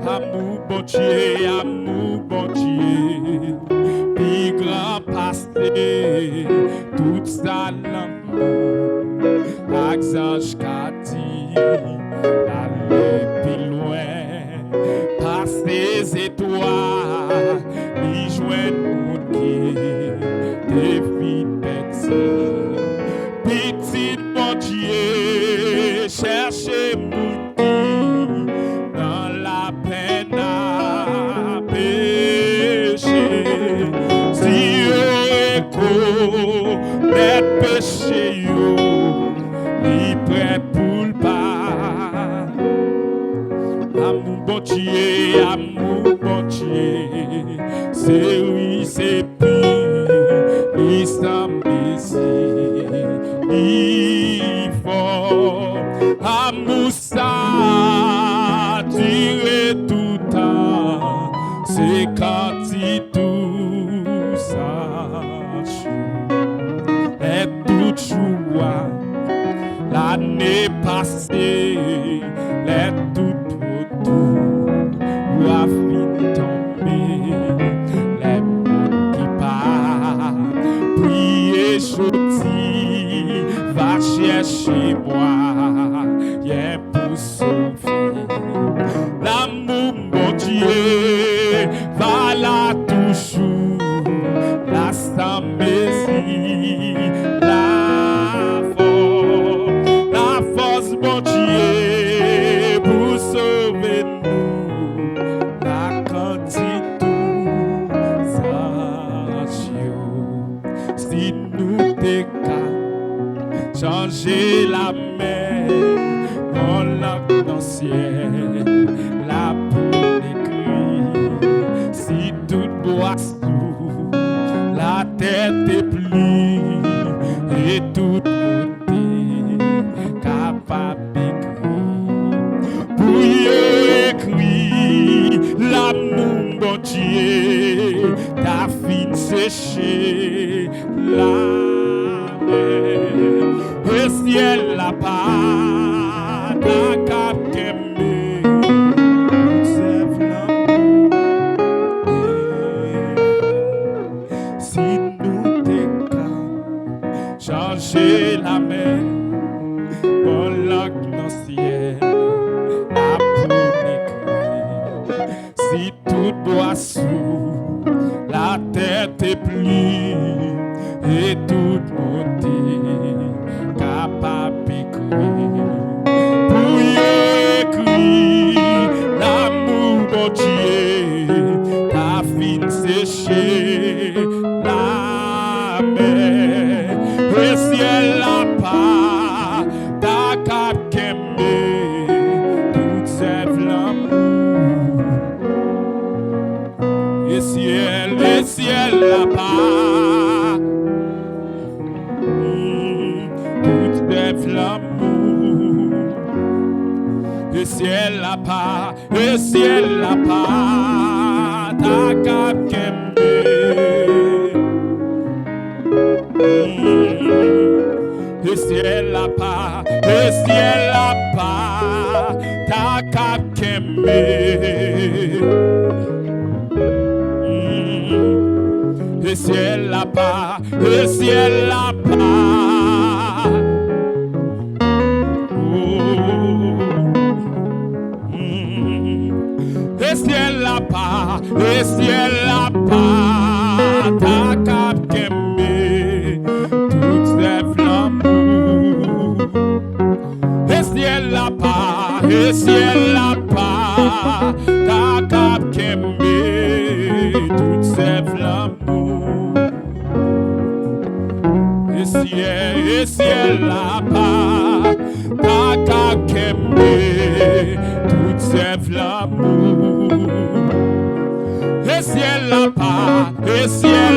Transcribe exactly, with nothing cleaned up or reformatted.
Amou Bondye, amou Bondye, pi gran pase tout sa nan ak zanj ka di, l ale pi lwen pase zetwal, li jwenn moun ki te fin pèdi. Pitit Bondye chèche moun ki nan lapenn a peche. Si yo rekonèt peche yo, li prè pou l pa. Amou Bondye, amou Bondye, se wi, se plis an mezi, li fò. Amou sa dire toutan, se kanti tou sa. Lè tout jou a, lane pase, lè tout wotou a fin tonbe, lè moun ki pa priye jodi va chèche mwayen pou sove. Lamou Bondye va la toujou, la san mezi, la fò. Lafòs Bondye pou sove nou, la kanti tou zanj yo. Si nou te ka chanje lamè, yon lang nan syèl la pou n ekri. Si tout bwa sou latè te pli, e tout moun te kapab ekri. Pou yo ekri, lamou Bondye ta fin seche lamè. E syèl la pa ta kab kenbe tout zèv lanmou. Si nou te ka chanje lamè, yon lang nan syèl la pou n ekri. Si tout bwa sou latè te pli, e tout moun te kapab ekri. Pou yo ekri, lamou Bondye ta fin seche lamè. E syèl la pa ta kab kenbe tout zèv lanmou. E syèl, e syèl la pa, mm, tout zèv lanmou. E syèl la pa, e syèl la pa ta kab kenbe. Mm. E syèl la pa, e syèl la pa ta kab kenbe. Mm. E syèl la pa, e syèl la pa. Oh. Mm. E syèl la pa, e syèl la pa ta kab kenbe tout zèv lanmou. E syèl la pa, e syèl la pa ta kab kenbe tout zèv lanmou. E syèl, e syèl la pa ta kab kenbe tout zèv lanmou. E syèl la pa, e syèl